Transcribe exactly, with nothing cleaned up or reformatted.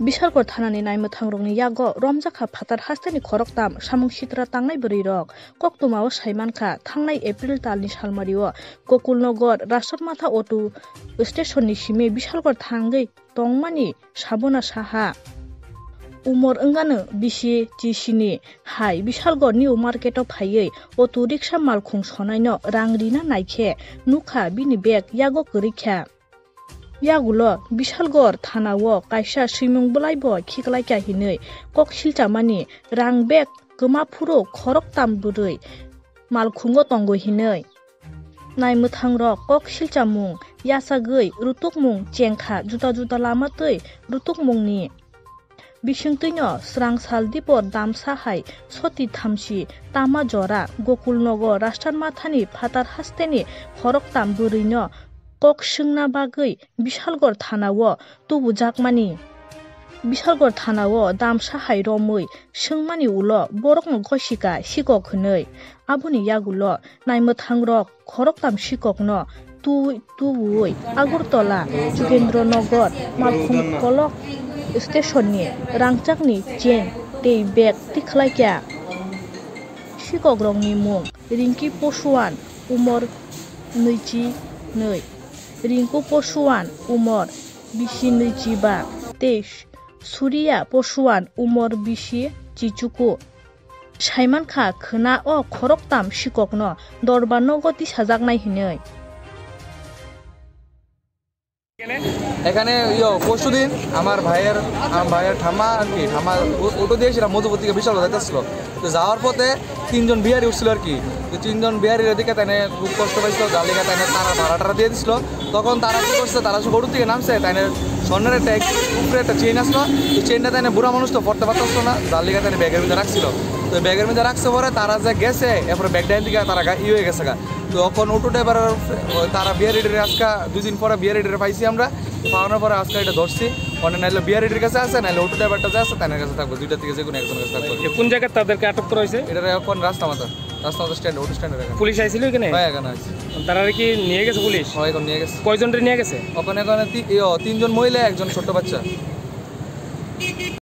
Bishalgarh thanani naimwthangrokni yago romjakha phatar hasteni khoroktham samung sitra tangnai bwrwirok. Koktwmao saimankha, thangnai April talni salmario Gokulnagar Rashtramatha auto stationni simi Bishalgarh thangwi tongmani Sabona Saha, umor wngano bisi chisini, hai Bishalgarh New Market-o phaiwi auto rickshaw malkhung sonaino rang rina naikhe nukha bini bag yago kwrwikha. Yagulo Bishalgarh thanao kaisa swimung bwlaibo khiklaikha hinwi kok silchamani, rang bag kwma phuru khoroktham bwrwi malkhungo tongo hinwi. Naimwthangrok kok silchamung yachagwi rutukmung chengkha, juda juda lama twi rutukmungni bisingtwino swrang sal dipor damsa hai soti thamsi tama jora Gokulnagar Rashtramatha ni phatar hasteni khoroktham bwrwino kok swngna bagwi Bishalgarh thanao tubujakmani. Bishalgarh thanao damsa hai romwi swngmani ulo borokno gosika sikok hwnwi. Aboni yagulo naimwthangrok khoroktham sikokno tu-, tubuwi Agartala Jugendra Nagar malkhung kolok stationni rangchakni chain tei bag tikhlaikha. Sikokrokni mung Rinki Posuan, umor nwichi nwi, Rinku Posuan, umor bisi nwichi ba, tei Suriya Posuan, umor bisi chichuku. Saimankha khwna o khoroktham sikokno dorbar nogo tisajaknai hinwi. এখানে ইয়ো পরশুদিন আমার ভাইয়ের, আমার ভাইয়ের ঠাম্মা আর কি, ঠাম্মা অ-, অটো দিয়ে সেটা মধুপুর থেকে বিশাল যাইতেছিল। তো যাওয়ার পথে তিনজন বিহারি উঠছিল আর কি। তো তিনজন বিহারির ওদিকে তাই খুব কষ্ট পাইছিল, যার লিগে তাই তারা ভাড়া টাড়া দিয়ে দিছিল। তখন তারা কি করছে, তারা সব অটো থেকে নামছে, তাই স্বর্ণের একটা এক-, উপরে একটা চেইন আসলো। তো চেইনটা তাই বুড়া মানুষ তো পড়তে পারতেছিল না, যার লিগে তাই ব্যাগের মধ্যে রাখছিল। তো ব্যাগের মধ্যে রাখছে পরে তারা যে গেছে, এরপরে ব্যাগটা দিকে তারা গা-, ই হয়ে গেছে গা। তো এখন অটো ড্রাইভার তারা বিহারির আজকে দুই দিন পরে বিহারির পাইছি আমরা। পাওয়ানোর পরে আজকে এটা ধরছি। মানে নাইলে বিহারির কাছে আছে, নাইলে অটো ড্রাইভারটা যে আছে, তার কাছে থাকবো। দুইটা থেকে যে কোনো একজনের কাছে থাকবো। এ কোন জায়গায় তাদেরকে আটক করা হয়েছে? এটা এখন রাস্তা মাথা, রাস্তা মাথা স্ট্যান্ড, অটো স্ট্যান্ডের এখানে। পুলিশ আইছিল এখানে? হ্যাঁ, এখানে আছে। তারা কি নিয়ে গেছে পুলিশ? হ্যাঁ, এখন নিয়ে গেছে। কয়জনরে নিয়ে গেছে? ওখানে, ওখানে তি-, ইয়ো, তিনজন মহিলা, একজন ছোট বাচ্চা।